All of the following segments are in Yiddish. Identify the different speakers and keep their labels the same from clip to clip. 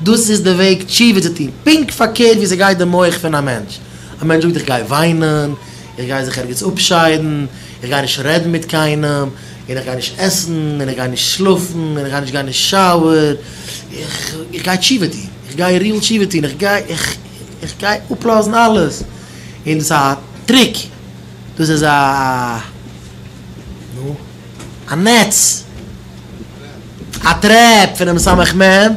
Speaker 1: דאס איז די וועג תשובה צו טון, פונקט פארקערט ווי ס'גייט די מח פון א מענטש, א מענטש זאגט איך גיי וויינען, איך גיי זיך ערגעץ אפשיידן, איך גיי נישט רעדן מיט קיינעם, און איך גיי נישט עסן, און איך גיי נישט שלאפן, און איך גיי נישט גיין אין שאוער, איך איך גיי תשובה טון, איך גיי ריעל תשובה טון, איך גיי איך איך גיי אפלאזן אלעס, און דאס איז א טריק, דאס איז א נו א נעץ, א טרעפ פונעם סמך מם,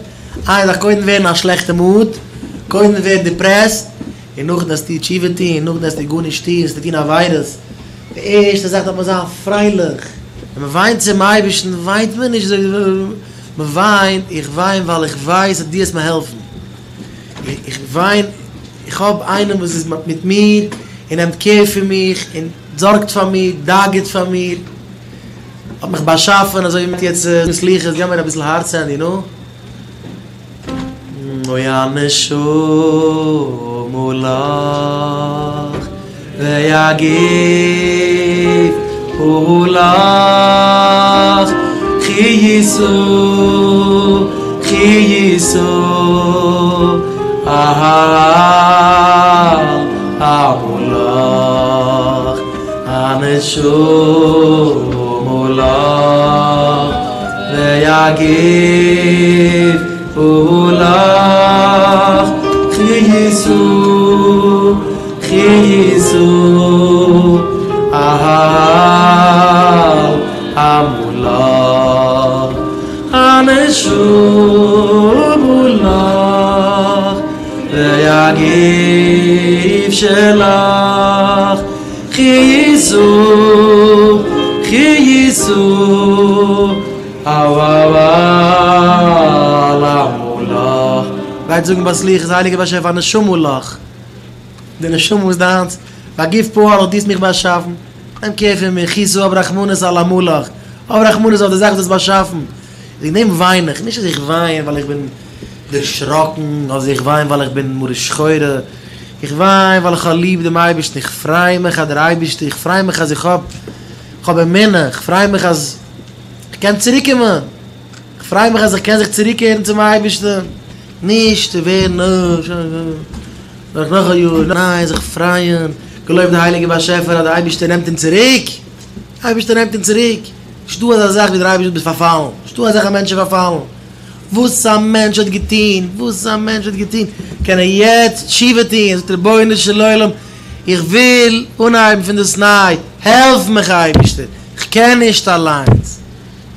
Speaker 1: איין זאך קודם ווערן א שלעכטע מוד, קודם ווערן דיפרעסט, און נאכדעם וועסטו תשובה טון, נאכדעם וועסטו גארנישט טון, וועסטו טון עבירות, די ערשטע זאך דארף מען זיין פרייליך, ווען מען וויינט צום אייבערשטן וויינט מען נישט אזוי מען וויינט, איך וויין ווייל איך ווייס אז דו וועסט מיר העלפן, איך וויין, איך האב איינעם וואס איז מיט מיר און נעמט קער פון מיך און זארגט פאר מיר, דאגה'ט פאר מיר, האט מיך באשאפן אזוי ווי מ'טוט יעצט סליחות, געב מיר אביסל הארץ סענדי, נו. אוי הנשמה לך והגוף פעלך חיתה חיתה על עמלך הנשמה לך והגוף פעלך חיתה חיתה על עמלך הנשמה לך והגוף שלך חיתה חיתה על עמלך. גייט זאגן ביי סליחות הייליגער באשעפער הנשמה לך, די נשמה איז דיינס, והגוף פעלך, דו האסט מיך באשאפן, נעם קער פון מיר, חיתה האב רחמנות על עמלך, האב רחמנות אויף די זאך וואס דו האסט באשאפן, וועגן דעם וויין איך, נישט אז איך וויין ווייל איך בין דערשראקן, אדער איך וויין ווייל איך בין מרה שחורה, איך וויין ווייל איך האב ליב דעם אייבערשטן, איך פריי מיך אז דער אייבערשטער, איך פריי מיך אז איך האב, איך האב אמונה, איך פריי מיך אז. איך קען צוריקקומען, איך פריי מיך אז איך קען זיך צוריקקערן צום אייבערשטן, נישט צו ווערן אה, שוין, דורך נאך א יאר, ניין, זיך פרייען, געלויבט די הייליגע באשעפער אז דער אייבערשטער נעמט אונז צוריק, דער אייבערשטער נעמט אונז צוריק, נישטא אזא זאך ווי דער אייבערשטער ביסט פארפאלן, נישטא אזא זאך א מענטש איז פארפאלן, וואס א מענטש האט געטון, וואס א מענטש האט געטון, קען ער יעצט תשובה טון, זאגט רבונו של עולם, איך וויל אנהייבן פון דאס ניי, העלף מיך אייבערשטער, כ'קען נישט אליינס.